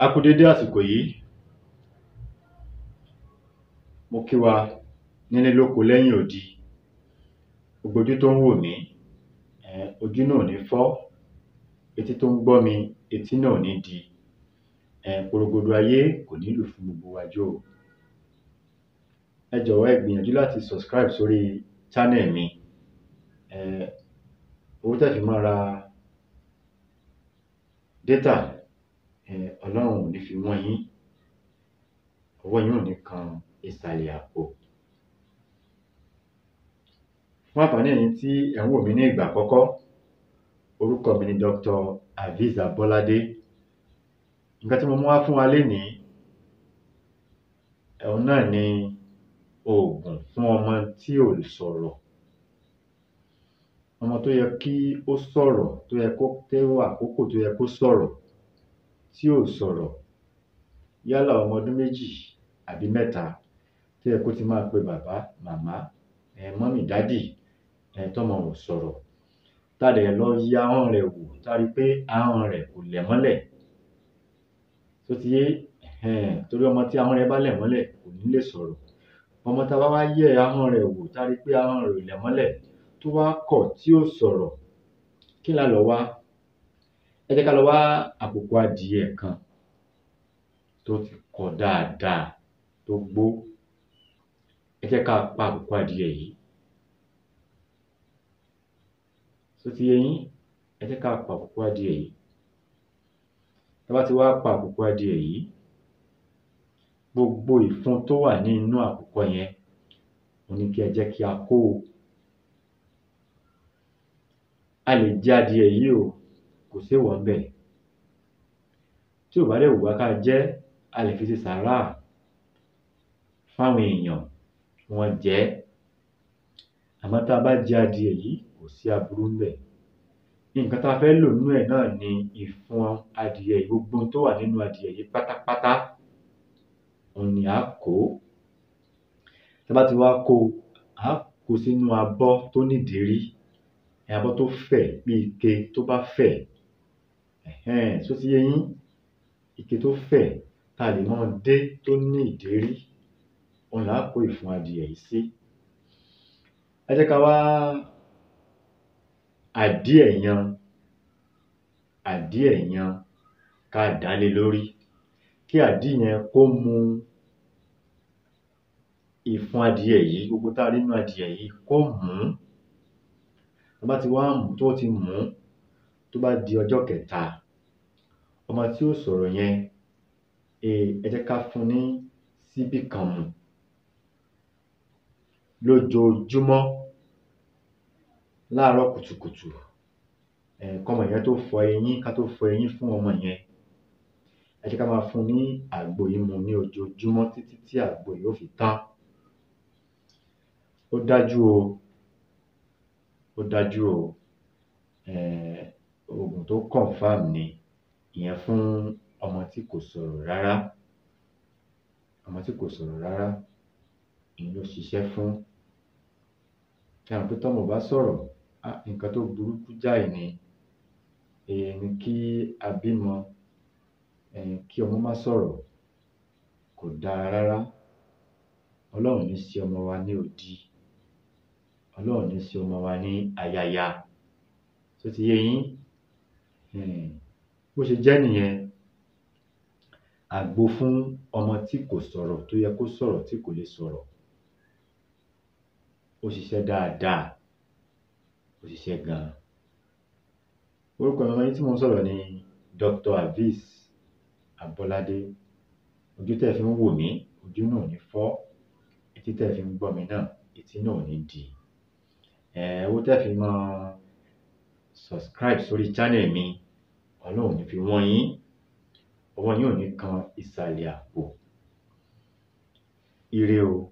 A kú dédé àsìkò yìí. Mo kí wa nílé lóko lẹ́yìn odi. Gbogbo ojú tó ń wò mí, ojú náà ò ní fọ́, etí tó ń gbọ́ mi, etí náà ò ní di. Porongodo ayé kò ní lù fún gbogbo wa jó o. Ẹ jọ̀wọ́, ẹ gbìyànjú láti subscribe sórí channel mi. Owó tẹ́ fi máa ra data, Ọlọ́run ò ní fi wọ́n yín, ọwọ́ yín ò ní kan ìsàlẹ̀ àpò. Fún àǹfààní ẹ̀yin tí ẹ̀ ń wò mí ní ìgbà àkọ́kọ́, orúkọ mi ni Dr. Hafiz Abọ́ládé. Nǹkan tí mo mú wá fún wa lénìí, òun náà ni oògùn fún ọmọ tí ò sọ̀rọ̀. Ọmọ tó yẹ kí ó sọ̀rọ̀, tó yẹ kó tó àkókò tó yẹ kó sọ̀rọ̀, tí ò sọ̀rọ̀, yálà ọmọ ọdún 2 àbí 3, tó yẹ kó ti máa pe bàbá, màmá, mummy, daddy, tọ́mọ ò sọ̀rọ̀. Tá dẹ̀ lọ yẹ ahọ́n rẹ̀ wò, tá rí pé ahọ́n rẹ̀ kò lẹ̀ mọ́lẹ̀. Ṣó ti yé? Torí ọmọ tí ahọ́n rẹ̀ bá lẹ̀ mọ́lẹ̀ kò ní lè sọ̀rọ̀. Ọmọ tá bá wá yẹ ahọ́n rẹ̀ wò, tá rí pé ahọ́n rẹ̀ ò lẹ̀ mọ́lẹ̀, tó wá kọ̀ tí ò sọ̀rọ̀, kí là lọ wá? Ẹ jẹ́ ká lọ wá àkùkọ adìyẹ kan tó ti kọ dáadáa, tó gbó. Ẹ jẹ́ ká pa àkùkọ adìyẹ yìí. Ṣó ti yé yín? Ẹ jẹ́ ká pa àkùkọ adìyẹ yìí. Tá bá ti wá pa àkùkọ adìyẹ yìí, gbogbo ìfun tó wà ní inú àkùkọ yẹn, òun ni kí ẹ jẹ́ kí a kó o. A lè jẹ adìyẹ yìí o, kò séèwọ̀ ńbẹ̀. Tí ò bá dẹ̀ wù wá ká jẹ́, a lè fi ṣe sàárà fáwọn èèyàn kí wọ́n jẹ ẹ́. Àmọ́ tá a bá jẹ adìyẹ yìí, kò sí aburú ńbẹ̀. Nǹkan tá a fẹ́ lò nínú ẹ̀ náà ni ìfun adìyẹ yìí, gbogbo ohun tó wà nínú adìyẹ yìí pátápátá, òun ni á kó. Tá bá ti wá kó o, á kó sínú abọ́ tó nídérí, abọ́ tó fẹ̀ bí ike tó bá fẹ̀. Ṣó ti yé yín? Ike tó fẹ̀ tá lè máa dé tó ní ìdérí, òun là á kó ìfun adìyẹ yìí sí. Ẹ jẹ́ ká wá àdí ẹ̀yan ká dà á lé lórí, kí àdí yẹn kó mu ìfun adìyẹ yìí, gbogbo tá rí nínú adìyẹ yìí kó mú. Tá bá ti wá mú, tó ti mú, tó bá di ọjọ́ kẹta, ọmọ tí ò sọ̀rọ̀ yẹn, ẹ jẹ́ ká fún ní síbí kan mu lójoojúmọ́ láàárọ̀ kùtùkùtù, kọ́mọ yẹn tó fọ eyín, ká tó fọ eyín fún ọmọ yẹn. Ẹ jẹ́ ká máa fún ní àgbo yìí mu ní ojoojúmọ́ títí tí àgbo yìí ó fi tán. Ó dájú o, ó dájú o, oògùn tó confirm ni ìyẹn fún ọmọ tí kò sọ̀rọ̀ rárá. Ọmọ tí kò sọ̀rọ̀ rárá, ìyẹn ló ṣiṣẹ́ fún. Ṣé ẹ mọ̀ pé tọ́mọ ò bá sọ̀rọ̀, nǹkan tó burúkú jáì ni. Ni kí a bímọ, kí ọmọ má sọ̀rọ̀, kò dára rárá. Ọlọ́run ò ní ṣe ọmọ wa ní odi. Ọlọ́run ò ní ṣe ọmọ wa ní ayaya. Ṣó ti yé yín? Bó ṣe jẹ́ nìyẹn. Àgbo fún ọmọ tí kò sọ̀rọ̀, tó yẹ kó sọ̀rọ̀ tí kò lè sọ̀rọ̀. Ó ṣiṣẹ́ dáadáa, ó ṣiṣẹ́ gan-an. Orúkọ ọmọ yín tí mò ń sọ̀rọ̀ ni Dr. Hafiz Abọ́ládé. Ojú tẹ́ fi ń wò mí, ojú náà ò ní fọ́. Etí tẹ́ fi ń gbọ́ mi náà, etí náà ò ní di. Owó tẹ́ fi máa subscribe sórí channel mi, Ọlọ́run ò ní fi wọ́n yín. Ọwọ́ yín ò ní kan ìsàlẹ̀ àpò. Ire o.